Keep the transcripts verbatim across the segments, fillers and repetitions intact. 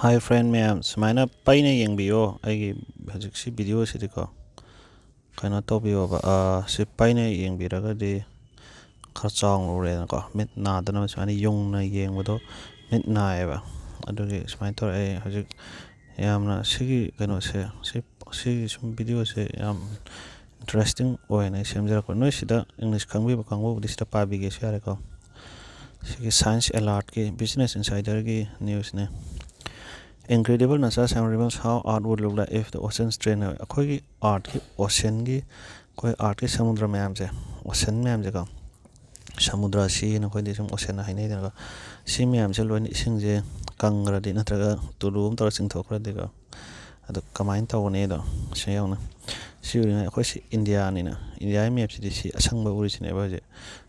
Hi friend ꯃꯌꯥꯝ, ꯁꯨꯃꯥꯏꯅ ꯄꯩꯅ ꯌꯦꯡꯕꯤꯌꯣ ꯑꯩꯒꯤ ꯍꯧꯖꯤꯛꯁꯤ ꯚꯤꯗꯤꯑꯣꯁꯤꯗꯤꯀꯣ꯫ ꯀꯩꯅꯣ ꯇꯧꯕꯤꯌꯣꯕ, ꯑꯥ, ꯁꯤ ꯄꯩꯅ ꯌꯦꯡꯕꯤꯔꯒꯗꯤ ꯈꯔ ꯆꯥꯎꯅ ꯎꯔꯦꯗꯅꯀꯣ꯫ ꯃꯤꯠ ꯅꯥꯗꯅꯕ ꯁꯨꯃꯥꯏꯅ ꯌꯨꯡꯅ ꯌꯦꯡꯕꯗꯣ ꯃꯤꯠ ꯅꯥꯏꯌꯦꯕ꯫ ꯑꯗꯨꯒꯤ ꯁꯨꯃꯥꯏꯅ ꯇꯧꯔꯦ꯫ ꯑꯩ ꯍꯧꯖꯤꯛ ꯌꯥꯝꯅ ꯁꯤꯒꯤ ꯀꯩꯅꯣꯁꯦ, ꯁꯤ, ꯁꯤꯒꯤ ꯁꯨꯝ ꯚꯤꯗꯤꯑꯣꯁꯦ ꯌꯥꯝ ꯏꯟꯇꯔꯦꯁꯇꯤꯡ ꯑꯣꯏꯅ ꯑꯩ ꯁꯦꯝꯖꯔꯛꯄ꯫ ꯅꯣꯏ ꯁꯤꯗ ꯏꯪꯂꯤꯁ ꯈꯪꯕꯤꯕ ꯀꯥꯡꯕꯨꯕꯨꯗꯤ ꯁꯤꯗ ꯄꯥꯕꯤꯒꯦꯁꯨ ꯌꯥꯔꯦꯀꯣ꯫ ꯁꯤꯒꯤ Science Alertꯀꯤ, Business Insiderꯒꯤ ꯅ꯭ꯌꯨꯁꯅꯦ꯫ Incredible, NASA sample reveals how Earth would look like if the oceans drained away. ꯑꯩꯈꯣꯏꯒꯤ ꯑꯥꯔꯠꯀꯤ ꯑꯣꯁꯦꯟꯒꯤ, ꯑꯩꯈꯣꯏ ꯑꯥꯔꯠꯀꯤ ꯁꯃꯨꯗ꯭ꯔ ꯃꯌꯥꯝꯁꯦ, ꯑꯣꯁꯦꯟ ꯃꯌꯥꯝꯁꯦꯀꯣ, ꯁꯃꯨꯗ꯭ꯔ ꯁꯤꯅ ꯑꯩꯈꯣꯏꯗꯤ ꯁꯨꯝ ꯑꯣꯁꯦꯟ ꯍꯥꯏꯅꯩꯗꯅꯀꯣ꯫ ꯁꯤ ꯃꯌꯥꯝꯁꯦ ꯂꯣꯏꯅ ꯏꯁꯤꯡꯁꯦ ꯀꯪꯈ꯭ꯔꯗꯤ ꯅꯠꯇ꯭ꯔꯒ ꯇꯨꯂꯨ ꯑꯃ ꯇꯧꯔꯒ ꯆꯤꯡꯊꯣꯛꯈ꯭ꯔꯗꯤꯀꯣ, ꯑꯗꯣ ꯀꯃꯥꯏꯅ ꯇꯧꯒꯅꯤꯗꯣ ꯁꯤ ꯌꯦꯡꯉꯨꯅꯦ꯫ ꯁꯤ ꯎꯔꯤꯉꯩ ꯑꯩꯈꯣꯏ ꯁꯤ ꯏꯟꯗꯤꯌꯥꯅꯤꯅ, ꯏꯟꯗꯤꯌꯥꯒꯤ ꯃꯦꯞꯁꯤꯗꯤ ꯁꯤ ꯑꯁꯪꯕ ꯎꯔꯤꯁꯤꯅꯦꯕ ꯍꯧꯖꯤꯛ꯫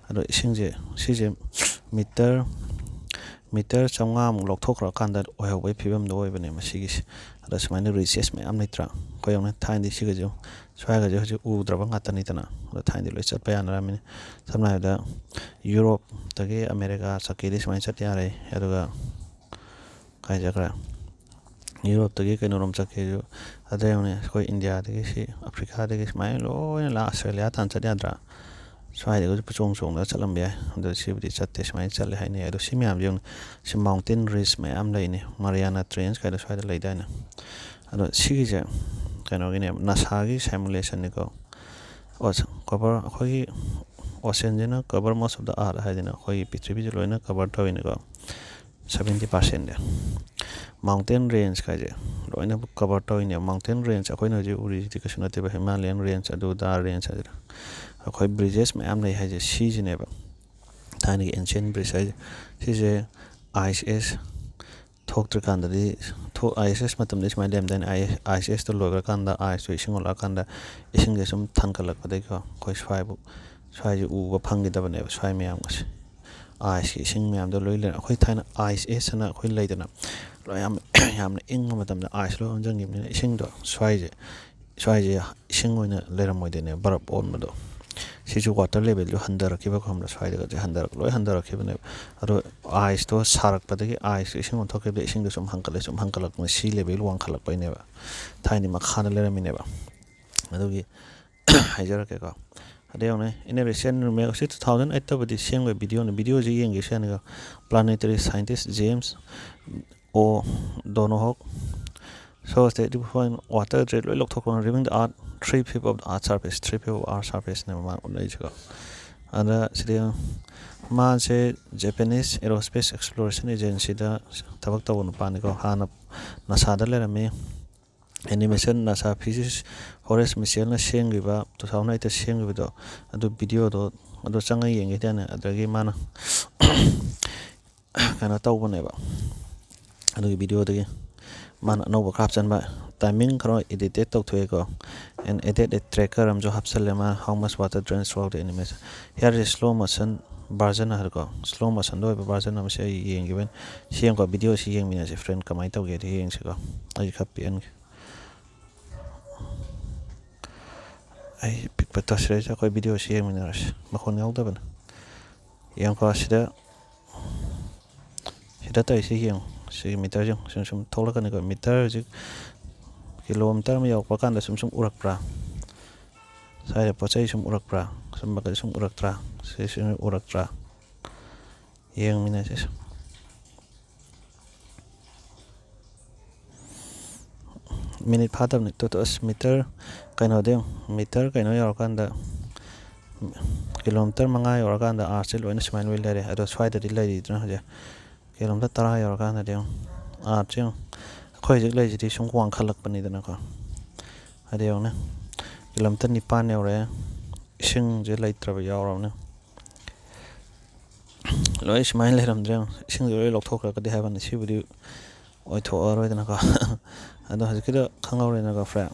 ꯑꯗꯣ ꯏꯁꯤꯡꯁꯦ, ꯁꯤꯁꯦ ꯃꯤꯇꯔ, ꯃꯤꯇꯔ ꯆꯥꯝꯃꯉꯥꯃꯨꯛ ꯂꯧꯊꯣꯛꯈ꯭ꯔꯀꯥꯟꯗ ꯑꯣꯏꯍꯧꯕꯒꯤ ꯐꯤꯕꯝꯗꯣ ꯑꯣꯏꯕꯅꯦ ꯃꯁꯤꯒꯤꯁꯦ꯫ ꯑꯗꯣ ꯁꯨꯃꯥꯏꯅ ꯔꯤꯁꯦꯁ ꯃꯌꯥꯝ ꯂꯩꯇ꯭ꯔꯥ? ꯑꯩꯈꯣꯏ ꯌꯦꯡꯉꯨꯅꯦ, ꯊꯥꯏꯅꯗꯤ ꯁꯤꯒꯁꯦ, ꯁ꯭ꯋꯥꯏꯒꯁꯦ ꯍꯧꯖꯤꯛ ꯎꯗ꯭ꯔꯕ ꯉꯥꯛꯇꯅꯤꯗꯅ꯫ ꯑꯗꯣ ꯊꯥꯏꯅꯗꯤ ꯂꯣꯏ ꯆꯠꯄ ꯌꯥꯅꯔꯝꯃꯤꯅꯤ꯫ ꯁꯝꯅ ꯍꯥꯏꯔꯕꯗ ꯌꯨꯔꯣꯞꯇꯒꯤ ꯑꯃꯦꯔꯤꯀꯥ ꯆꯠꯀꯦꯗꯤ ꯁꯨꯃꯥꯏꯅ ꯆꯠ ꯌꯥꯔꯦ꯫ ꯑꯗꯨꯒ ꯀꯥꯏ ꯆꯠꯈ꯭ꯔꯦ? ꯌꯨꯔꯣꯞꯇꯒꯤ ꯀꯩꯅꯣꯔꯣꯝ ꯆꯠꯀꯦꯁꯨ ꯑꯗ ꯌꯦꯡꯉꯨꯅꯦ, ꯑꯩꯈꯣꯏ ꯏꯟꯗꯤꯌꯥꯗꯒꯤ ꯁꯤ, ꯑꯐ꯭ꯔꯤꯀꯥꯗꯒꯤ ꯁꯨꯃꯥꯏꯅ ꯂꯣꯏꯅ ꯂꯥꯛ ꯑꯁꯇ꯭ꯔꯦꯂꯤꯌꯥ ꯇꯥꯟꯅ ꯆꯠ ꯌꯥꯗ꯭ꯔꯥ? ꯁ꯭ꯋꯥꯏꯗꯒꯁꯨ ꯄꯨꯆꯣꯡ ꯆꯣꯡꯗꯅ ꯆꯠꯂꯝꯕ ꯌꯥꯏ꯫ ꯑꯗꯣ ꯁꯤꯕꯨꯗꯤ ꯆꯠꯇꯦ, ꯁꯨꯃꯥꯏꯅ ꯆꯠꯂꯦ ꯍꯥꯏꯅꯩ꯫ ꯑꯗꯣ ꯁꯤ ꯃꯌꯥꯝꯁꯦ ꯌꯦꯡꯉꯨꯅꯦ, ꯁꯤ ꯃꯥꯎꯟꯇꯦꯟ ꯔꯦꯟꯖ ꯃꯌꯥꯝ ꯂꯩꯅꯤ, ꯃꯥꯔꯤꯌꯥꯅꯥ ꯇ꯭ꯔꯦꯟꯖ ꯀꯥꯏꯗꯣ ꯁ꯭ꯋꯥꯏꯗ ꯂꯩꯗꯥꯏꯅꯦ꯫ ꯑꯗꯣ ꯁꯤꯒꯤꯁꯦ ꯀꯩꯅꯣꯒꯤꯅꯦꯕ, ꯅꯁꯥꯒꯤ ꯁꯥꯏꯃꯨꯂꯦꯁꯟꯅꯤꯀꯣ꯫ ꯑꯣꯁ-, ꯀꯣꯕꯔ, ꯑꯩꯈꯣꯏꯒꯤ ꯑꯣꯁꯦꯟꯁꯤꯅ cover most of the earth ꯍꯥꯏꯗꯅ ꯑꯩꯈꯣꯏꯒꯤ ꯄ꯭ꯔꯤꯊꯤꯕꯤꯁꯦ ꯂꯣꯏꯅ ꯀꯣꯕꯔ ꯇꯧꯋꯤꯅꯦꯀꯣ꯫ ꯁꯚꯦꯟꯇꯤ ꯄꯥꯔꯁꯦꯟꯁꯦ꯫ ꯃꯥꯎꯟꯇꯦꯟ ꯔꯦꯟꯖ ꯀꯥꯏꯁꯦ ꯂꯣꯏꯅ ꯀꯣꯕꯔ ꯇꯧꯔꯤꯅꯦ꯫ ꯃꯥꯎꯟꯇꯦꯟ ꯔꯦꯟꯖ ꯑꯩꯈꯣꯏꯅ ꯍꯧꯖꯤꯛ ꯎꯔꯤꯁꯤꯗꯤ ꯀꯩꯁꯨ ꯅꯠꯇꯦꯕ, ꯍꯤꯃꯥꯂꯌꯥꯟ ꯔꯦꯟꯖ, ꯑꯗꯨ ꯑꯗꯥ ꯔꯦꯟꯖ ꯍꯥꯏꯗꯅ꯫ ꯑꯩꯈꯣꯏ ꯕ꯭ꯔꯤꯖꯦꯁ ꯃꯌꯥꯝ ꯂꯩ ꯍꯥꯏꯁꯦ ꯁꯤꯁꯤꯅꯦꯕ, ꯊꯥꯏꯅꯒꯤ ꯑꯦꯟꯁꯤꯌꯟ ꯕ꯭ꯔꯤꯖ ꯍꯥꯏꯁꯦ꯫ ꯁꯤꯁꯦ ꯑꯥꯏꯁ ꯑꯦꯖ ꯊꯣꯛꯇ꯭ꯔꯤꯀꯥꯟꯗꯗꯤ, ꯊꯣꯛ-, ꯑꯥꯏꯁ ꯑꯦꯖ ꯃꯇꯝꯗꯤ ꯁꯨꯃꯥꯏꯅ ꯂꯩꯔꯝꯗꯥꯏꯅꯦ꯫ ꯑꯥꯏꯁ, ꯑꯥꯏꯁ ꯑꯦꯖꯇꯣ ꯂꯣꯏꯈ꯭ꯔꯀꯥꯟꯗ, ꯑꯥꯏꯁꯇꯣ ꯏꯁꯤꯡ ꯑꯣꯜꯂꯛꯑꯀꯥꯟꯗ, ꯏꯁꯤꯡꯁꯦ ꯁꯨꯝ ꯊꯟꯒꯠꯂꯛꯄꯗꯒꯤꯀꯣ, ꯑꯩꯈꯣꯏ ꯁ꯭ꯋꯥꯏꯕꯨ, ꯁ꯭ꯋꯥꯏꯁꯦ ꯎꯕ ꯐꯪꯈꯤꯗꯕꯅꯦꯕ, ꯁ꯭ꯋꯥꯏ ꯃꯌꯥꯝꯒꯁꯦ꯫ ꯑꯥꯏꯁꯀꯤ ꯏꯁꯤꯡ ꯃꯌꯥꯝꯗꯣ ꯂꯣꯏ ꯂꯩꯔꯦ꯫ ꯑꯩꯈꯣꯏ ꯊꯥꯏꯅ ꯑꯥꯏꯁ ꯑꯦꯖ ꯍꯥꯏꯅ ꯑꯩꯈꯣꯏ ꯂꯩꯗꯅ, ꯂꯣꯏ ꯌꯥꯝ, ꯌꯥꯝꯅ ꯏꯪꯕ ꯃꯇꯝꯗ ꯑꯥꯏꯁ ꯂꯣꯏ ꯑꯣꯟꯁꯤꯟꯈꯤꯕꯅꯤꯅ ꯏꯁꯤꯡꯗꯣ ꯁ꯭ꯋꯥꯏꯁꯦ, ꯁ꯭ꯋꯥꯏꯁꯦ ꯏꯁꯤꯡ ꯑꯣꯏꯅ ꯂꯩꯔꯝꯃꯣꯏꯗꯣꯏꯅꯦ, ꯕꯔꯞ ꯑꯣꯟꯕꯗꯣ꯫ ꯁꯤꯁꯨ ꯋꯥꯇꯔ ꯂꯦꯚꯦꯜꯁꯨ ꯍꯟꯊꯔꯛꯈꯤꯕ, ꯈꯪꯕ꯭ꯔꯥ? ꯁ꯭ꯋꯥꯏꯗꯒꯁꯦ ꯍꯟꯊꯔꯛ-, ꯂꯣꯏ ꯍꯟꯊꯔꯛꯈꯤꯕꯅꯦꯕ꯫ ꯑꯗꯣ ꯑꯥꯏꯁꯇꯣ ꯁꯥꯔꯛꯄꯗꯒꯤ ꯑꯥꯏꯁꯇꯣ ꯏꯁꯤꯡ ꯑꯣꯟꯊꯣꯛꯈꯤꯕꯗ ꯏꯁꯤꯡꯗꯣ ꯁꯨꯝ ꯍꯟꯀꯠꯂꯦ, ꯁꯨꯝ ꯍꯟꯀꯠꯂꯛꯄꯅꯦ, ꯁꯤ ꯂꯦꯚꯦꯜ ꯋꯥꯡꯈꯠꯂꯛꯄꯩꯅꯦꯕ꯫ ꯊꯥꯏꯅꯗꯤ ꯃꯈꯥꯗ ꯂꯩꯔꯝꯃꯤꯅꯦꯕ꯫ ꯑꯗꯨꯒꯤ ꯍꯥꯏꯖꯔꯛꯀꯦꯀꯣ꯫ ꯑꯗꯩ ꯌꯦꯡꯉꯨꯅꯦ, ꯑꯩꯅ ꯔꯤꯁꯦꯟ ꯔꯤꯃꯦꯛ ꯑꯁꯤ two thousand eight ꯇꯕꯨꯗꯤ ꯁꯦꯝꯈꯤꯕ ꯚꯤꯗꯤꯑꯣꯅꯤ, ꯚꯤꯗꯤꯑꯣꯁꯤ ꯌꯦꯡꯒꯦꯁꯨ ꯌꯥꯅꯤꯀꯣ꯫ Planetary scientist James O Donohoe shows that the following water jet ꯂꯣꯏ ꯂꯧꯊꯣꯛꯈ꯭ꯔꯣ, removing the earth three fifth of the earth surface, three fifth of earth surface ꯅꯦꯕ ꯃꯥꯅ ꯎꯠꯂꯛꯏꯁꯤꯀꯣ꯫ ꯑꯗ ꯁꯤꯗꯤ ꯃꯥꯁꯦ Japanese Aerospace Exploration Agencyꯗ ꯊꯕꯛ ꯇꯧꯕ ꯅꯨꯄꯥꯅꯤꯀꯣ꯫ ꯍꯥꯟꯅ ꯅꯁꯥꯗ ꯂꯩꯔꯝꯃꯤ꯫ ꯑꯦꯅꯤꯃꯦꯁꯟ ꯅꯁꯥ ꯐꯤꯖꯤꯁ ꯍꯣꯔꯦꯁ ꯃꯤꯆꯦꯜꯅ ꯁꯦꯝꯈꯤꯕ, two thousand eight ꯁꯦꯝꯈꯤꯕꯗꯣ, ꯑꯗꯨ ꯚꯤꯗꯤꯑꯣꯗꯣ, ꯑꯗꯨ ꯆꯪꯉ ꯌꯦꯡꯒꯦ ꯍꯥꯏꯅ꯫ ꯑꯗꯨꯗꯒꯤ ꯃꯥꯅ ꯀꯩꯅꯣ ꯇꯧꯕꯅꯦꯕ, ꯑꯗꯨꯒꯤ ꯚꯤꯗꯤꯑꯣꯗꯒꯤ ꯃꯥꯅ ꯑꯅꯧꯕ ꯈꯔ ꯍꯥꯞꯆꯤꯟꯕ, ꯇꯥꯏꯃꯤꯡ ꯈꯔ ꯏꯗꯤꯇꯦꯠ ꯇꯧꯊꯣꯛꯑꯦꯀꯣ꯫ And added a tracker ꯑꯃꯁꯨ ꯍꯥꯞꯆꯤꯜꯂꯦ ꯃꯥꯅ, how much water drains throughout the animation. Here is slow motion version ꯍꯥꯏꯔꯦꯀꯣ, slow motionꯗ ꯑꯣꯏꯕ version ꯑꯃꯁꯦ ꯑꯩ ꯌꯦꯡꯈꯤꯕꯅꯤ꯫ ꯁꯤ ꯌꯦꯡꯀꯣ, ꯚꯤꯗꯤꯑꯣꯁꯤ ꯌꯦꯡꯃꯤꯟꯅꯁꯤ friend, ꯀꯃꯥꯏꯅ ꯇꯧꯒꯦꯗꯣ ꯌꯦꯡꯁꯤꯀꯣ꯫ ꯑꯩ ꯈꯔ ꯄꯤꯛꯍꯟꯒꯦ꯫ ꯑꯩ ꯄꯤꯛꯄ ꯇꯧꯁꯤꯔꯁꯦ, ꯑꯩꯈꯣꯏ ꯚꯤꯗꯤꯑꯣꯁꯤ ꯌꯦꯡꯃꯤꯟꯅꯔꯁꯤ, ꯃꯈꯣꯟ ꯌꯥꯎꯗꯕꯅ꯫ ꯌꯦꯡꯉꯨꯀꯣ, ꯁꯤꯗ, ꯁꯤꯗ ꯇꯧꯔꯤꯁꯤ ꯌꯦꯡꯉꯨ, ꯁꯤꯒꯤ ꯃꯤꯇꯔꯁꯦ ꯌꯦꯡꯉꯨ, ꯁꯨꯝ ꯁꯨꯝ ꯊꯣꯛꯂꯛꯀꯅꯤꯀꯣ꯫ ꯃꯤꯇꯔ ꯍꯧꯖꯤꯛ ꯀꯤꯂꯣꯃꯤꯇꯔ ꯑꯃ ꯌꯧꯔꯛꯄ ꯀꯥꯟꯗ ꯁꯨꯝ ꯁꯨꯝ ꯎꯔꯛꯄ꯭ꯔꯥ? ꯁ꯭ꯋꯥꯏꯗ ꯄꯣꯠ ꯆꯩ ꯁꯨꯝ ꯎꯔꯛꯄ꯭ꯔꯥ? ꯁꯨꯝꯕꯒꯗꯤ ꯁꯨꯝ ꯎꯔꯛꯇ꯭ꯔꯥ? ꯁꯤ ꯁꯨꯝ ꯎꯔꯛꯇ꯭ꯔꯥ? ꯌꯦꯡꯃꯤꯟꯅꯁꯤ꯫ ꯃꯤꯅꯤꯠ ꯐꯥꯗꯕꯅꯤ꯫ ꯇꯨ, ꯇꯨ, ꯑꯁ, ꯃꯤꯇꯔ ꯀꯩꯅꯣꯗ ꯌꯦꯡꯉꯨ, ꯃꯤꯇꯔ ꯀꯩꯅꯣ ꯌꯧꯔꯀꯥꯟꯗ, ꯀꯤꯂꯣꯃꯤꯇꯔ ꯃꯉꯥ ꯌꯧꯔꯀꯥꯟꯗ ꯑꯥꯔꯠꯁꯦ ꯂꯣꯏꯅ ꯁꯨꯃꯥꯏꯅ ꯂꯣꯏ ꯂꯩꯔꯦ꯫ ꯑꯗꯣ ꯁ꯭ꯋꯥꯏꯗꯗꯤ ꯂꯩꯔꯤꯗꯅ ꯍꯧꯖꯤꯛ꯫ ꯀꯤꯂꯣꯃꯤꯇꯔ ꯇꯔꯥ ꯌꯧꯔꯀꯥꯟꯗꯗꯤ ꯌꯦꯡꯉꯨ, ꯑꯥꯔꯠꯁꯦ ꯌꯦꯡꯉꯨ, ꯑꯩꯈꯣꯏ ꯍꯧꯖꯤꯛ ꯂꯩꯔꯤꯁꯤꯗꯤ ꯁꯨꯝ ꯋꯥꯡꯈꯠꯂꯛꯄꯅꯤꯗꯅꯀꯣ꯫ ꯑꯗ ꯌꯦꯡꯉꯨꯅꯦ, ꯀꯤꯂꯣꯃꯤꯇꯔ ꯅꯤꯄꯥꯟ ꯌꯧꯔꯛꯑꯦ, ꯏꯁꯤꯡꯁꯦ ꯂꯩꯇ꯭ꯔꯕ ꯌꯥꯎꯔꯕꯅꯦ꯫ ꯂꯣꯏ ꯁꯨꯃꯥꯏꯅ ꯂꯩꯔꯝꯗ꯭ꯔꯦ ꯌꯦꯡꯉꯨ꯫ ꯏꯁꯤꯡꯁꯦ ꯂꯣꯏ ꯂꯧꯊꯣꯛꯈ꯭ꯔꯒꯗꯤ ꯍꯥꯏꯕꯅꯤ, ꯁꯤꯕꯨꯗꯤ ꯑꯣꯏꯊꯣꯛꯑꯔꯣꯏꯗꯅꯀꯣ꯫ ꯑꯗꯣ ꯍꯧꯖꯤꯛꯀꯤꯗꯣ ꯈꯪꯍꯧꯔꯦꯅꯀꯣ friend꯫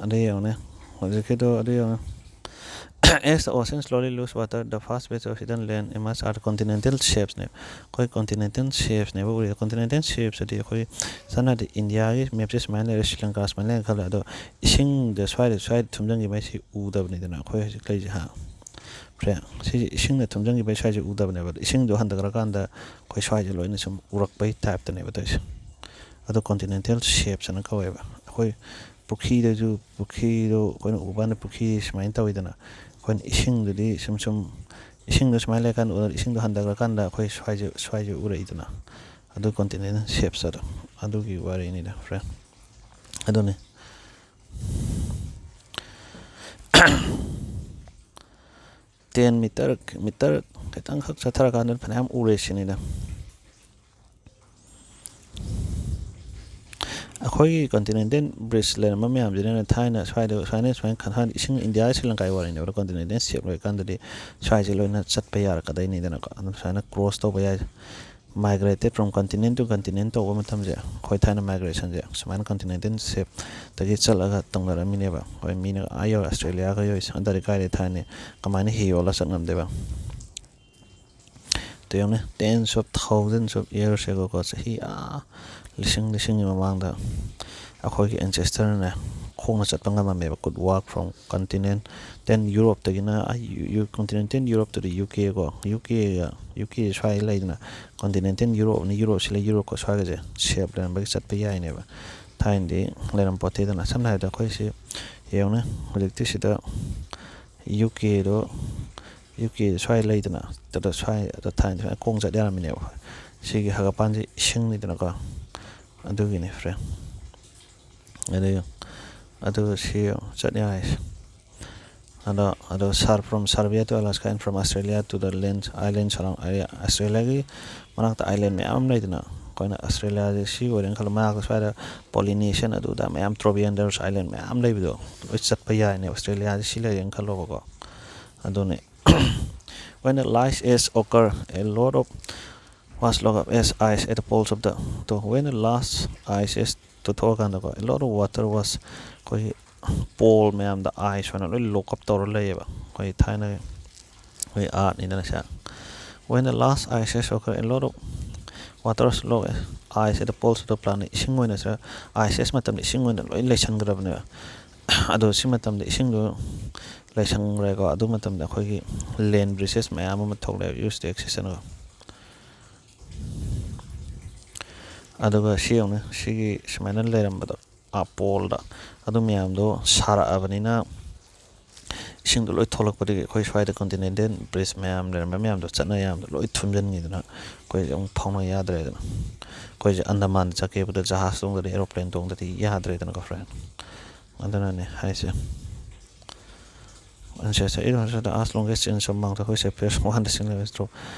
ꯑꯗꯨ ꯌꯦꯡꯉꯨꯅꯦ, ꯍꯧꯖꯤꯛꯀꯤꯗꯣ ꯑꯗꯨ ꯌꯦꯡꯉꯨ꯫ As the ocean slowly lose water, the first patch of hidden land emerge are the continental shelfsꯅꯦ꯫ ꯑꯩꯈꯣꯏ continental shelfsꯅꯦꯕ ꯎꯔꯤꯗꯣ꯫ Continental shelfꯁꯤꯗꯤ ꯑꯩꯈꯣꯏ ꯁꯝꯅ ꯍꯥꯏꯔꯕꯗ ꯏꯟꯗꯤꯌꯥꯒꯤ ꯃꯦꯞꯁꯦ ꯁꯨꯃꯥꯏꯅ ꯂꯩꯔꯦ, ꯁ꯭ꯔꯤ ꯂꯪꯀꯥ ꯁꯨꯃꯥꯏꯅ ꯂꯩꯔꯦꯅ ꯈꯜꯂꯦ꯫ ꯑꯗꯣ ꯏꯁꯤꯡꯗ ꯁ꯭ꯋꯥꯏꯗ ꯁ꯭ꯋꯥꯏꯗ ꯊꯨꯝꯖꯤꯟꯈꯤꯕ ꯍꯥꯏꯁꯤ ꯎꯗꯕꯅꯤꯗꯅ ꯑꯩꯈꯣꯏ ꯍꯧꯖꯤꯛ ꯂꯩꯔꯤꯁꯦ, ꯍꯥ꯫ ꯐ꯭ꯔꯦ, ꯁꯤꯁꯦ ꯏꯁꯤꯡꯅ ꯊꯨꯝꯖꯤꯟꯈꯤꯕ ꯍꯥꯏꯁꯤ ꯁ꯭ꯋꯥꯏꯁꯦ ꯎꯗꯕꯅꯦꯕ꯫ ꯑꯗꯣ ꯏꯁꯤꯡꯗꯣ ꯍꯟꯊꯈ꯭ꯔꯀꯥꯟꯗ ꯑꯩꯈꯣꯏ ꯁ꯭ꯋꯥꯏꯁꯦ ꯂꯣꯏꯅ ꯁꯨꯝ ꯎꯔꯛꯄꯩ ꯇꯥꯏꯞꯇꯅꯦꯕ ꯇꯧꯔꯤꯁꯦ꯫ ꯑꯗꯣ continental shelfsꯅ ꯀꯧꯋꯦꯕ꯫ ꯑꯩꯈꯣꯏ ꯄꯨꯈ꯭ꯔꯤꯗꯁꯨ, ꯄꯨꯈ꯭ꯔꯤꯗꯣ ꯑꯩꯈꯣꯏꯅ ꯎꯕ ꯀꯥꯟꯗ ꯄꯨꯈ꯭ꯔꯤ ꯁꯨꯃꯥꯏꯅ ꯇꯧꯋꯤꯗꯅ, ꯑꯩꯈꯣꯏꯅ ꯏꯁꯤꯡꯗꯨꯗꯤ ꯁꯨꯝ ꯁꯨꯝ, ꯏꯁꯤꯡꯗꯣ ꯁꯨꯃꯥꯏꯅ ꯂꯩꯔꯀꯥꯟꯗ ꯎꯔ-, ꯏꯁꯤꯡꯗꯣ ꯍꯟꯊꯈ꯭ꯔꯀꯥꯟꯗ ꯑꯩꯈꯣꯏ ꯁ꯭ꯋꯥꯏꯁꯦ, ꯁ꯭ꯋꯥꯏꯁꯦ ꯎꯔꯛꯏꯗꯅ꯫ ꯑꯗꯨ continental shelfs ꯑꯗꯣ, ꯑꯗꯨꯒꯤ ꯋꯥꯔꯤꯅꯤꯗ, ꯐ꯭ꯔꯦꯟ꯫ ꯑꯗꯨꯅꯤ꯫ Ten meter, meter ꯈꯤꯇꯪꯈꯛ ꯆꯠꯊꯔꯀꯥꯟꯗ ꯐꯅꯌꯥꯝ ꯎꯔꯦ ꯁꯤꯅꯤꯗ꯫ ꯑꯩꯈꯣꯏꯒꯤ continental bridge ꯂꯩꯔꯝꯕ ꯃꯌꯥꯝꯁꯤꯅ ꯊꯥꯏꯅ ꯁ꯭ꯋꯥꯏꯗ ꯁꯨꯃꯥꯏꯅ, ꯁꯨꯃꯥꯏꯅ ꯈꯟ-, ꯍꯥꯟꯅ ꯏꯁꯤꯡ ꯏꯟꯗꯤꯌꯥ ꯁ꯭ꯔꯤ ꯂꯪꯀꯥꯒꯤ ꯋꯥꯔꯤꯅꯦꯕ꯫ Continental shelf ꯂꯩꯔꯀꯥꯟꯗꯗꯤ ꯁ꯭ꯋꯥꯏꯁꯦ ꯂꯣꯏꯅ ꯆꯠꯄ ꯌꯥꯔꯛꯀꯗꯣꯏꯅꯤꯗꯅꯀꯣ꯫ ꯑꯗꯨꯝ ꯁꯨꯃꯥꯏꯅ cross ꯇꯧꯕ ꯌꯥꯏ꯫ Migrated from continent to continent ꯇꯧꯕ ꯃꯇꯝꯁꯦ, ꯑꯩꯈꯣꯏ ꯊꯥꯏꯅ migrationꯁꯦ ꯁꯨꯃꯥꯏꯅ continental shelfꯇꯒꯤ ꯆꯠꯂꯒ ꯇꯧꯅꯔꯝꯃꯤꯅꯦꯕ꯫ ꯑꯩꯈꯣꯏ ꯃꯤꯅ ꯑꯥ ꯌꯧꯔꯦ, ꯑꯣꯁꯇ꯭ꯔꯦꯂꯤꯌꯥꯒ ꯌꯧꯔꯤꯁꯦ, ꯑꯟꯇꯥꯔꯀꯇꯤꯀꯥꯗꯤ ꯊꯥꯏꯅ ꯀꯃꯥꯏꯅ ꯍꯤ ꯌꯣꯜꯂ ꯆꯠ ꯉꯝꯗꯣꯏꯕ? ꯑꯗꯨ ꯌꯦꯡꯉꯨꯅꯦ, tens of thousands of years ago ꯀꯣ, ꯆꯍꯤ ꯑꯥ ꯂꯤꯁꯤꯡ ꯂꯤꯁꯤꯡꯒꯤ ꯃꯃꯥꯡꯗ ꯑꯩꯈꯣꯏꯒꯤ ancestorꯅꯦ ꯈꯣꯡꯅ ꯆꯠꯄ ꯉꯝꯃꯝꯃꯦꯕ, could walk from continent, then Europeꯇꯒꯤꯅ ꯑꯥ ꯌꯨ-, ꯌꯨ-, continental Europe to the UK ꯀꯣ, UKꯒ, UK ꯁ꯭ꯋꯥꯏ ꯂꯩꯗꯅ, continental Europeꯅꯤ, Europeꯁꯤ ꯂꯩ, Europe ꯀꯣ ꯁ꯭ꯋꯥꯏꯒꯁꯦ shelf ꯂꯩꯔꯝꯕꯒꯤ ꯆꯠꯄ ꯌꯥꯏꯅꯦꯕ꯫ ꯊꯥꯏꯅꯗꯤ ꯂꯩꯔꯝ ꯄꯣꯠꯇꯦꯗꯅ꯫ ꯁꯝꯅ ꯍꯥꯏꯔꯕꯗ ꯑꯩꯈꯣꯏꯁꯤ ꯌꯦꯡꯉꯨꯅꯦ, ꯍꯧꯖꯤꯛꯇꯤ ꯁꯤꯗ UKꯗꯣ, UK ꯁ꯭ꯋꯥꯏ ꯂꯩꯗꯅ, ꯑꯗꯨꯗ ꯁ꯭ꯋꯥꯏ, ꯑꯗ ꯊꯥꯏꯅ ꯁ꯭ꯋꯥꯏ ꯈꯣꯡ ꯆꯠ ꯌꯥꯔꯝꯃꯤꯅꯦꯕ꯫ ꯁꯤꯒꯤ ꯍꯥꯒꯠꯄꯥꯟꯁꯤ ꯏꯁꯤꯡꯅꯤꯗꯅꯀꯣ, ꯑꯗꯨꯒꯤꯅꯤ, ꯐ꯭ꯔꯦꯟ꯫ ꯑꯗꯨ, ꯑꯗꯨ ꯁꯤ ꯆꯠ ꯌꯥꯔꯤꯁꯦ꯫ ꯑꯗꯣ, ꯑꯗꯣ Sar-, from Serbia to Alaska and from Australia to the land, islands around area, ꯑꯁꯇ꯭ꯔꯦꯂꯤꯌꯥꯒꯤ ꯃꯅꯥꯛꯇ island ꯃꯌꯥꯝ ꯑꯃ ꯂꯩꯗꯅ, ꯑꯩꯈꯣꯏꯅ ꯑꯁꯇ꯭ꯔꯦꯂꯤꯌꯥꯁꯦ ꯁꯤ ꯑꯣꯏꯔꯦꯅ ꯈꯜꯂꯣ, ꯃꯅꯥꯛꯇ ꯁ꯭ꯋꯥꯏꯗ Polynesian ꯑꯗꯨꯗ ꯃꯌꯥꯝ, Trobrianders Island ꯃꯌꯥꯝ ꯂꯩꯕꯗꯣ, ꯂꯣꯏ ꯆꯠꯄ ꯌꯥꯏꯅꯦ꯫ ꯑꯁꯇ꯭ꯔꯦꯂꯤꯌꯥꯁꯦ ꯁꯤ ꯂꯩꯔꯦꯅ ꯈꯜꯂꯣꯕꯀꯣ꯫ ꯑꯗꯨꯅꯦ, when the last ice occur, a lot of vast log of ice, ice at the poles of the, to, when the last ice is ꯇꯨꯊꯣꯛꯑꯀꯥꯟꯗꯀꯣ, a lot of water was, ꯑꯩꯈꯣꯏꯒꯤ pol ꯃꯌꯥꯝꯗ ꯑꯥꯏꯁ ꯑꯣꯏꯅ ꯂꯣꯏ ꯂꯣꯛ up ꯇꯧꯔ ꯂꯩꯌꯦꯕ꯫ ꯑꯩꯈꯣꯏ ꯊꯥꯏꯅꯒꯤ ꯑꯩꯈꯣꯏ ꯑꯥꯔꯠꯅꯤꯗꯅ ꯁꯦ꯫ When the last ice has occurred, a lot of water lock ice at the poles of the planet. ꯏꯁꯤꯡ ꯑꯣꯏꯅ ꯁꯦ, ꯑꯥꯏꯁ ꯑꯦꯖ ꯃꯇꯝꯗ ꯏꯁꯤꯡ ꯑꯣꯏꯅ ꯂꯣꯏ ꯂꯩꯁꯟꯈ꯭ꯔꯕꯅꯦꯕ꯫ ꯑꯗꯣ ꯁꯤ ꯃꯇꯝꯗ ꯏꯁꯤꯡꯗꯣ ꯂꯩꯁꯟꯈ꯭ꯔꯦꯀꯣ꯫ ꯑꯗꯨ ꯃꯇꯝꯗ ꯑꯩꯈꯣꯏꯒꯤ ꯂꯦꯟ ꯕ꯭ꯔꯤꯖꯦꯁ ꯃꯌꯥꯝ ꯑꯃ ꯊꯣꯛꯂꯛꯑꯦꯕ, ꯌꯨꯁ ꯗ ꯑꯦꯛꯁꯦꯁ ꯑꯅ꯫ ꯑꯗꯨꯒ ꯁꯤ ꯌꯦꯡꯉꯨꯅꯦ, ꯁꯤꯒꯤ ꯁꯨꯃꯥꯏꯅ ꯂꯩꯔꯝꯕꯗꯣ, ꯑꯥ, ꯄꯣꯜꯗ, ꯑꯗꯨ ꯃꯌꯥꯝꯗꯣ ꯁꯥꯔꯛꯑꯕꯅꯤꯅ, ꯏꯁꯤꯡꯗꯣ ꯂꯣꯏ ꯊꯣꯛꯂꯛꯄꯗꯒꯤ ꯑꯩꯈꯣꯏ ꯁ꯭ꯋꯥꯏꯗ ꯀꯟꯇꯤꯅꯦꯟꯇꯦꯜ ꯕ꯭ꯔꯤꯖ ꯃꯌꯥꯝ ꯂꯩꯔꯝꯕ ꯃꯌꯥꯝꯗꯣ ꯆꯠꯅ ꯌꯥꯝꯗꯣ ꯂꯣꯏ ꯊꯨꯝꯖꯤꯟꯈꯤꯗꯅ, ꯑꯩꯈꯣꯏꯁꯦ ꯑꯃꯨꯛ ꯐꯥꯎꯅ ꯌꯥꯗ꯭ꯔꯦꯗꯅ꯫ ꯑꯩꯈꯣꯏꯁꯦ ꯑꯟꯗꯃꯥꯟꯗ ꯆꯠꯀꯦꯕꯗ ꯖꯍꯥꯖ ꯇꯣꯡꯗꯗꯤ, ꯑꯦꯔꯣꯄ꯭ꯂꯦꯟ ꯇꯣꯡꯗꯗꯤ ꯌꯥꯗ꯭ꯔꯦꯗꯅꯀꯣ, ꯐ꯭ꯔꯦꯟ꯫ ꯑꯗꯨꯅꯅꯦ ꯍꯥꯏꯁꯦ꯫ Ancestor, it was the as longest range of mountain, which appears one decimal meters drop.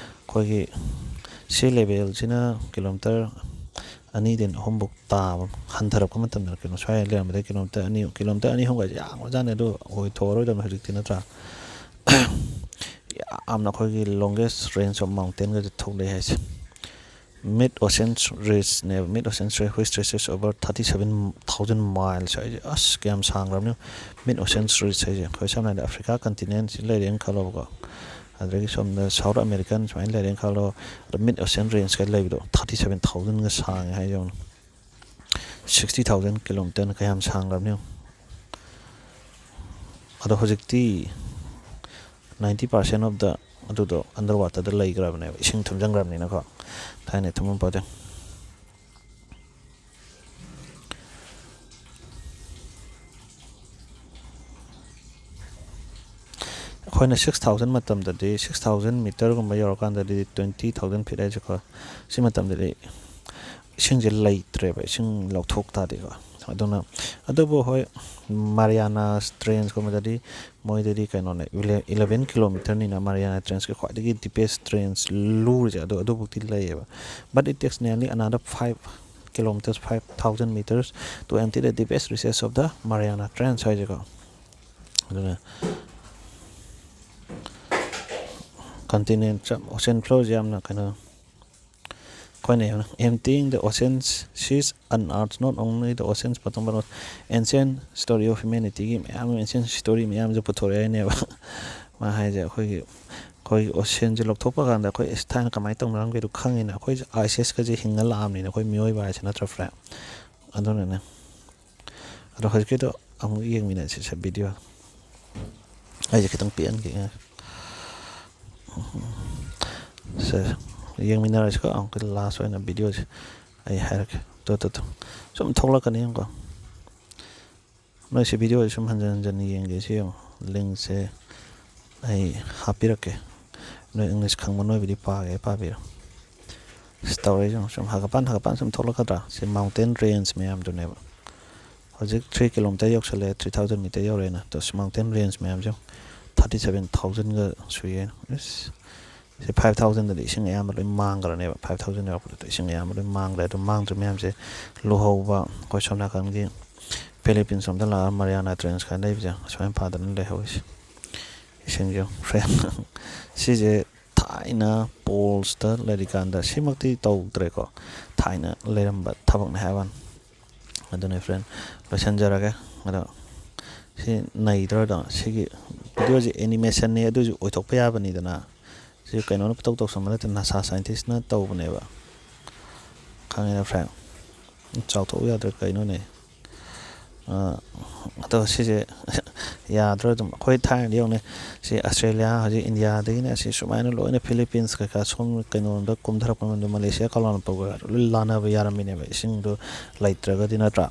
ꯑꯩꯈꯣꯏꯒꯤ ꯁꯤ ꯂꯦꯚꯦꯜꯁꯤꯅ ꯀꯤꯂꯣꯃꯤꯇꯔ ꯑꯅꯤꯗꯩꯅ ꯑꯍꯨꯝꯐꯧ ꯇꯥꯕ, ꯍꯟꯊꯔꯛꯄ ꯃꯇꯝꯗ ꯀꯩꯅꯣ ꯁ꯭ꯋꯥꯏ ꯂꯩꯔꯝꯕꯗꯒꯤ ꯀꯤꯂꯣꯃꯤꯇꯔ ꯑꯅꯤ, ꯀꯤꯂꯣꯃꯤꯇꯔ ꯑꯅꯤ ꯑꯍꯨꯝꯒꯁꯦ ꯌꯥꯝꯈ꯭ꯔꯖꯥꯠꯅꯤ꯫ ꯑꯗꯨ ꯑꯣꯏꯊꯣꯛꯑꯔꯣꯏꯗꯕꯅꯤ ꯍꯧꯖꯤꯛꯇꯤ, ꯅꯠꯇ꯭ꯔꯥ? ꯌꯥꯝꯅ ꯑꯩꯈꯣꯏꯒꯤ longest range of mountainꯒꯁꯦ ꯊꯣꯛꯂꯛꯑꯦ ꯍꯥꯏꯁꯦ꯫ Mid ocean ridgeꯅꯦꯕ, mid ocean ridge, which stretches over thirty seven thousand miles ꯍꯥꯏꯁꯦ꯫ ꯑꯁ, ꯀꯌꯥꯝ ꯁꯥꯡꯈ꯭ꯔꯕꯅꯣ mid ocean ridge ꯍꯥꯏꯁꯦ꯫ ꯑꯩꯈꯣꯏ ꯁꯝꯅ ꯍꯥꯏꯔꯕꯗ ꯑꯐ꯭ꯔꯤꯀꯥ ꯀꯟꯇꯤꯅꯦꯟꯁꯤ ꯂꯩꯔꯦꯅ ꯈꯜꯂꯣꯕꯀꯣ, ꯑꯗꯨꯗꯒꯤ ꯁꯣꯝꯗ ꯁꯥꯎꯠ ꯑꯃꯦꯔꯤꯀꯟ ꯁꯨꯃꯥꯏꯅ ꯂꯩꯔꯦꯅ ꯈꯜꯂꯣ, ꯑꯗꯣ mid ocean rangeꯀ ꯂꯩꯕꯗꯣ thirty seven thousandꯒ ꯁꯥꯡꯉꯦ ꯍꯥꯏꯁꯦ ꯌꯦꯡꯉꯨ꯫ Sixty thousand kilometerꯅ ꯀꯌꯥꯝ ꯁꯥꯡꯈ꯭ꯔꯕꯅꯣ ꯌꯦꯡꯉꯨ꯫ ꯑꯗꯣ ꯍꯧꯖꯤꯛꯇꯤ ninety percent of the ꯑꯗꯨꯗꯣ under waterꯗ ꯂꯩꯈ꯭ꯔꯕꯅꯦꯕ, ꯏꯁꯤꯡ ꯊꯨꯝꯖꯤꯟꯈ꯭ꯔꯕꯅꯤꯅꯀꯣ, ꯊꯥꯏꯅ ꯊꯨꯝꯃꯝꯄꯣꯠꯇꯦ꯫ ꯑꯩꯈꯣꯏꯅ six thousand ꯃꯇꯝꯗꯗꯤ, six thousand meterꯒꯨꯝꯕ ꯌꯧꯔꯀꯥꯟꯗꯗꯤ, twenty thousand feet ꯍꯥꯏꯁꯦꯀꯣ, ꯁꯤ ꯃꯇꯝꯗꯗꯤ ꯏꯁꯤꯡꯁꯦ ꯂꯩꯇ꯭ꯔꯦꯕ, ꯏꯁꯤꯡ ꯂꯧꯊꯣꯛ ꯇꯥꯗꯦꯀꯣ꯫ ꯑꯗꯨꯅ, ꯑꯗꯨꯕꯨ ꯍꯣꯏ, ꯃꯥꯔꯤꯌꯥꯅꯥ ꯇ꯭ꯔꯦꯟꯁꯀꯨꯝꯕꯗꯗꯤ ꯃꯣꯏꯗꯗꯤ ꯀꯩꯅꯣꯅꯦ, eleven kilometerꯅꯤꯅ ꯃꯥꯔꯤꯌꯥꯅꯥ ꯇ꯭ꯔꯦꯟꯁꯀꯤ ꯈ꯭ꯋꯥꯏꯗꯒꯤ deepest trench ꯂꯨꯔꯤꯁꯦ, ꯑꯗꯨ, ꯑꯗꯨꯕꯨꯛꯇꯤ ꯂꯩꯌꯦꯕ꯫ But it takes nearly another five kilometers, five thousand meters to empty the deepest reaches of the Mariana Trench ꯍꯥꯏꯁꯦꯀꯣ꯫ ꯑꯗꯨꯅ continent, ocean floorꯁꯦ ꯌꯥꯝꯅ ꯀꯩꯅꯣ, ꯑꯩꯈꯣꯏꯅ ꯌꯦꯡꯉꯨꯅꯦ, emptying the oceans, seas and earth, not only the oceans but the ancient story of humanityꯒꯤ ꯃꯌꯥꯝ, ancient story ꯃꯌꯥꯝꯁꯦ ꯄꯨꯊꯣꯔꯛꯑꯦ ꯍꯥꯏꯅꯦꯕ꯫ ꯃꯥ ꯍꯥꯏꯁꯦ ꯑꯩꯈꯣꯏꯒꯤ, ꯑꯩꯈꯣꯏꯒꯤ oceanꯁꯦ ꯂꯧꯊꯣꯛꯄ ꯀꯥꯟꯗ ꯑꯩꯈꯣꯏ ꯑꯁ ꯊꯥꯏꯅ ꯀꯃꯥꯏꯅ ꯇꯧꯅꯔꯝꯒꯦꯗꯣ ꯈꯪꯉꯤꯅ, ꯑꯩꯈꯣꯏ ice ageꯀꯁꯦ ꯍꯤꯡꯉ ꯂꯥꯛꯑꯕꯅꯤꯅ ꯑꯩꯈꯣꯏ ꯃꯤꯑꯣꯏꯕ ꯍꯥꯏꯁꯦ, ꯅꯠꯇ꯭ꯔꯥ friend? ꯑꯗꯨꯅꯅꯦ꯫ ꯑꯗꯣ ꯍꯧꯖꯤꯛꯀꯤꯗꯣ ꯑꯃꯨꯛ ꯌꯦꯡꯃꯤꯟꯅꯁꯤ ꯁꯦ video꯫ ꯑꯩꯁꯦ ꯈꯤꯇꯪ ꯄꯤꯛꯍꯟꯒꯦ꯫ ꯁꯦ, ꯌꯦꯡꯃꯤꯟꯅꯔꯁꯤꯀꯣ ꯑꯃꯨꯛꯀ last ꯑꯣꯏꯅ videoꯁꯦ ꯑꯩ ꯍꯥꯏꯔꯛꯀꯦ꯫ Two, two, two. ꯁꯨꯝ ꯊꯣꯛꯂꯛꯀꯅꯤ ꯌꯦꯡꯉꯨꯀꯣ꯫ ꯅꯣꯏ ꯁꯤ videoꯁꯦ ꯁꯨꯝ ꯍꯟꯖꯟ ꯍꯟꯖꯟꯅ ꯌꯦꯡꯒꯦ ꯁꯤ ꯌꯦꯡꯉꯣ꯫ Linkꯁꯦ ꯑꯩ ꯍꯥꯞꯄꯤꯔꯛꯀꯦ꯫ ꯅꯣꯏ English ꯈꯪꯕ ꯅꯣꯏꯕꯨꯗꯤ ꯄꯥꯒꯦ ꯄꯥꯕꯤꯔꯣ꯫ ꯁꯤ ꯇꯧꯔꯛꯏꯁꯦ ꯌꯦꯡꯉꯣ꯫ ꯁꯨꯝ ꯍꯥꯒꯠꯄꯥꯟ ꯍꯥꯒꯠꯄꯥꯟ ꯁꯨꯝ ꯊꯣꯛꯂꯛꯀꯗ꯭ꯔꯥ? ꯁꯤ mountain range ꯃꯌꯥꯝꯗꯨꯅꯦꯕ꯫ ꯍꯧꯖꯤꯛ three kilometer ꯌꯧꯁꯜꯂꯛꯑꯦ, three thousand meter ꯌꯧꯔꯦꯅ꯫ ꯑꯗꯣ ꯁꯤ mountain range ꯃꯌꯥꯝꯁꯦ ꯌꯦꯡꯉꯣ, thirty seven thousandꯒ ꯁꯨꯏꯌꯦ꯫ ꯏꯁ, ꯁꯤ five thousandꯗꯗꯤ ꯏꯁꯤꯡ ꯑꯌꯥꯝꯕ ꯂꯣꯏ ꯃꯥꯡꯈ꯭ꯔꯅꯦꯕ꯫ Five thousand ꯌꯧꯔꯛꯄꯗꯨꯗ ꯏꯁꯤꯡ ꯑꯌꯥꯝꯕ ꯂꯣꯏ ꯃꯥꯡꯈ꯭ꯔꯦ꯫ ꯑꯗꯨ ꯃꯥꯡꯗ꯭ꯔꯤ ꯃꯌꯥꯝꯁꯦ ꯂꯨꯍꯧꯕ, ꯑꯩꯈꯣꯏ ꯁꯣꯝ ꯅꯥꯀꯟꯒꯤ Philippines ꯂꯣꯝꯗ ꯂꯥꯛꯑꯒ Mariana Trench ꯀꯥꯏꯅ ꯂꯩꯕꯁꯦ, ꯑꯁꯨꯃꯥꯏꯅ ꯄꯥꯗꯅ ꯂꯩꯍꯧꯔꯤꯁꯦ꯫ ꯏꯁꯤꯡꯁꯦ friend꯫ ꯁꯤꯁꯦ ꯊꯥꯏꯅ polesꯇ ꯂꯩꯔꯤꯀꯥꯟꯗ, ꯁꯤꯃꯛꯇꯤ ꯇꯧꯗ꯭ꯔꯦꯀꯣ, ꯊꯥꯏꯅ ꯂꯩꯔꯝꯕ ꯊꯕꯛꯅꯦ ꯍꯥꯏꯕ ꯋꯥꯅꯤ꯫ ꯑꯗꯨꯅꯦ friend, ꯂꯣꯏꯁꯤꯟꯖꯔꯒꯦ꯫ ꯑꯗꯣ ꯁꯤ ꯅꯩꯗ꯭ꯔꯣ? ꯑꯗꯣ ꯁꯤꯒꯤ videoꯁꯦ animationꯅꯦ, ꯑꯗꯨꯁꯨ ꯑꯣꯏꯊꯣꯛꯄ ꯌꯥꯕꯅꯤꯗꯅ꯫ ꯁꯤ ꯀꯩꯅꯣꯅ ꯄꯨꯇꯧ ꯇꯧꯁꯟꯕ ꯅꯠꯇꯦ, NASA scientistꯅ ꯇꯧꯕꯅꯦꯕ꯫ ꯈꯪꯉꯦꯅ friend? ꯆꯥꯎꯊꯣꯛꯎ ꯌꯥꯗ꯭ꯔꯦ ꯀꯩꯅꯣꯅꯦ꯫ ꯑꯥ, ꯑꯗꯣ ꯁꯤꯁꯦ ꯌꯥꯗ꯭ꯔꯣ? ꯑꯗꯨꯝ ꯑꯩꯈꯣꯏ ꯊꯥꯏꯅꯗꯤ ꯌꯦꯡꯉꯨꯅꯦ, ꯁꯤ Australia, ꯍꯧꯖꯤꯛ Indiaꯗꯒꯤꯅ ꯑꯁꯤ ꯁꯨꯃꯥꯏꯅ ꯂꯣꯏꯅ Philippines ꯀꯩꯀꯥ ꯁꯣꯝ ꯀꯩꯅꯣꯔꯣꯝꯗ ꯀꯨꯝꯊꯔꯛꯄ ꯃꯇꯝꯗ Malaysia, Kuala Lumpurꯒ ꯂꯣꯏ ꯂꯥꯟꯅꯕ ꯌꯥꯔꯝꯃꯤꯅꯦꯕ, ꯏꯁꯤꯡꯗꯣ ꯂꯩꯇ꯭ꯔꯒꯗꯤ, ꯅꯠꯇ꯭ꯔꯥ?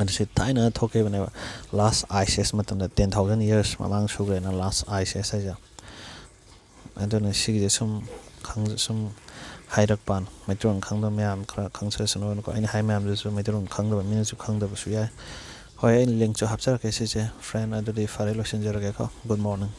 ꯑꯗꯨ ꯁꯤ ꯊꯥꯏꯅ ꯊꯣꯛꯈꯤꯕꯅꯦꯕ, last ice age ꯃꯇꯝꯗ, ten thousand years ꯃꯃꯥꯡ ꯁꯨꯈ꯭ꯔꯦꯅ last ice age ꯍꯥꯏꯁꯦ꯫ ꯑꯗꯨꯅ ꯁꯤꯒꯤꯁꯦ ꯁꯨꯝ ꯈꯪ-, ꯁꯨꯝ ꯍꯥꯏꯔꯛꯄꯅꯤ꯫ ꯃꯩꯇꯩꯂꯣꯟ ꯈꯪꯗꯕ ꯃꯌꯥꯝ ꯈꯔ ꯈꯪꯖꯁꯅꯨꯅꯀꯣ꯫ ꯑꯩꯅ ꯍꯥꯏ ꯃꯌꯥꯝꯗꯨꯁꯨ ꯃꯩꯇꯩꯂꯣꯟ ꯈꯪꯗꯕ ꯃꯤꯅꯁꯨ ꯈꯪꯗꯕꯁꯨ ꯌꯥꯏ꯫ ꯍꯣꯏ, ꯑꯩꯅ linkꯁꯨ ꯍꯥꯞꯆꯔꯛꯀꯦ ꯁꯤꯁꯦ꯫ Friend, ꯑꯗꯨꯗꯤ ꯐꯔꯦ, ꯂꯣꯏꯁꯤꯟꯖꯔꯒꯦꯀꯣ꯫ Good morning꯫